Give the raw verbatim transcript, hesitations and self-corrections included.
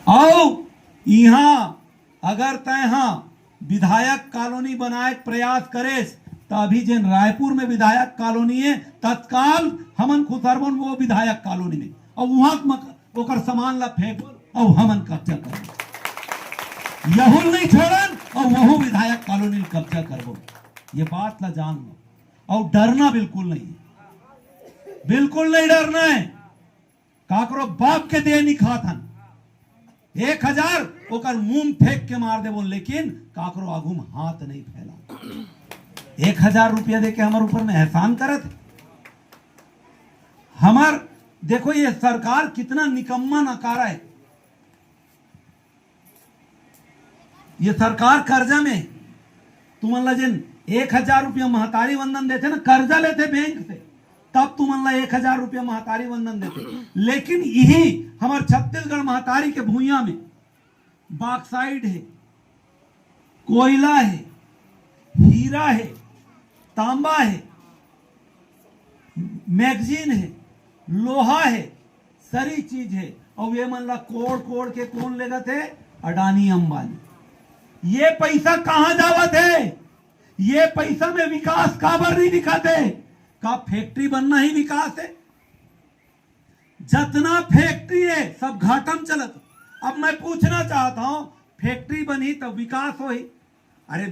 अउ इहां अगर तैं हा विधायक कॉलोनी बनाए के प्रयास करेस, त अभी जेन रायपुर में विधायक कॉलोनी हे, तत्काल हमन खुसरबोन वो विधायक कॉलोनी में, अउ उहां मक-, ओकर सामान ला फेंकबो, अउ हमन कब्जा करबो। यहू ल नहीं छोड़न, अउ वहू विधायक कॉलोनी ल कब्जा करबो। ये बात ला जान लो, अउ डरना बिल्कुल नहीं है, बिल्कुल नहीं डरना है। काकरो बाप के देह नहीं खात हन। एक हजार ओकर मुंह में फेंक के मार देबो, लेकिन काकरो आगू में हाथ नहीं फैला। एक हजार रुपया देके हमर ऊपर में एहसान करत हे। हमर, देखो, ये सरकार कितना निकम्मा नकारा है। ये सरकार कर्जा में, तुमन ला जेन एक हजार रुपया महतारी वंदन देथे ना, कर्जा लेथे बैंक से, तब तुमन ला एक हजार रुपया महतारी वंदन देथे। लेकिन यही हमर छत्तीसगढ़ महतारी के भुइयां में बॉक्साइट है, कोयला है, हीरा है, तांबा है, मैगजीन है, लोहा है, सरी चीज है। अउ ये मन ला कोड़ कोड़ के कौन लेगत है? अडानी अंबानी। ये पैसा कहां जावत है? ये पैसा में विकास काबर नहीं दिखाते? का फैक्ट्री बनना ही विकास है? जतना फैक्ट्री है, सब घाटा में चलत। अब मैं पूछना चाहता हूं, फैक्ट्री बनी तब विकास होही? अरे,